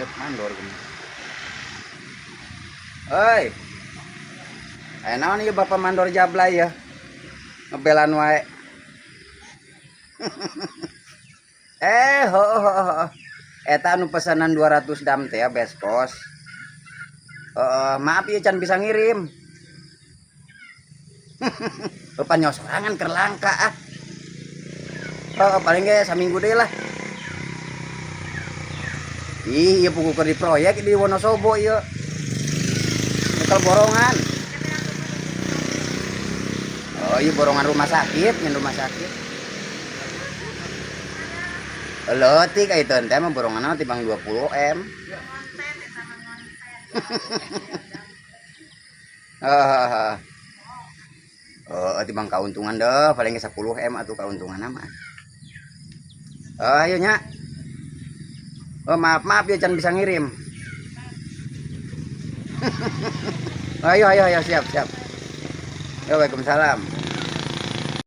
Asep mandor gini. Oi. Eh, naon ieu Bapak mandor jablay ya? Ngebelan wae. Eh, ho ho ho. Eta anu pesanan 200 dam teh ya beskos. Heeh, maaf ya can bisa ngirim. Bapak nyosorangan keur langka ah. Oh, paling ge saminggu deui lah. Ih, ieu puguh keur di proyek di Wonosobo ieu. Bekel borongan. Oh, iya borongan rumah sakit, nyen rumah sakit. Leutik aya teh mah borongan tibang 20 M. Heeh. Oh, tibang kauntungan deh, paling 10 M atuh kauntungan mah. Oh, ayo nya. Oh, maaf maaf ya can bisa ngirim. Ayo ayo ayo siap siap. Ya, waalaikumsalam.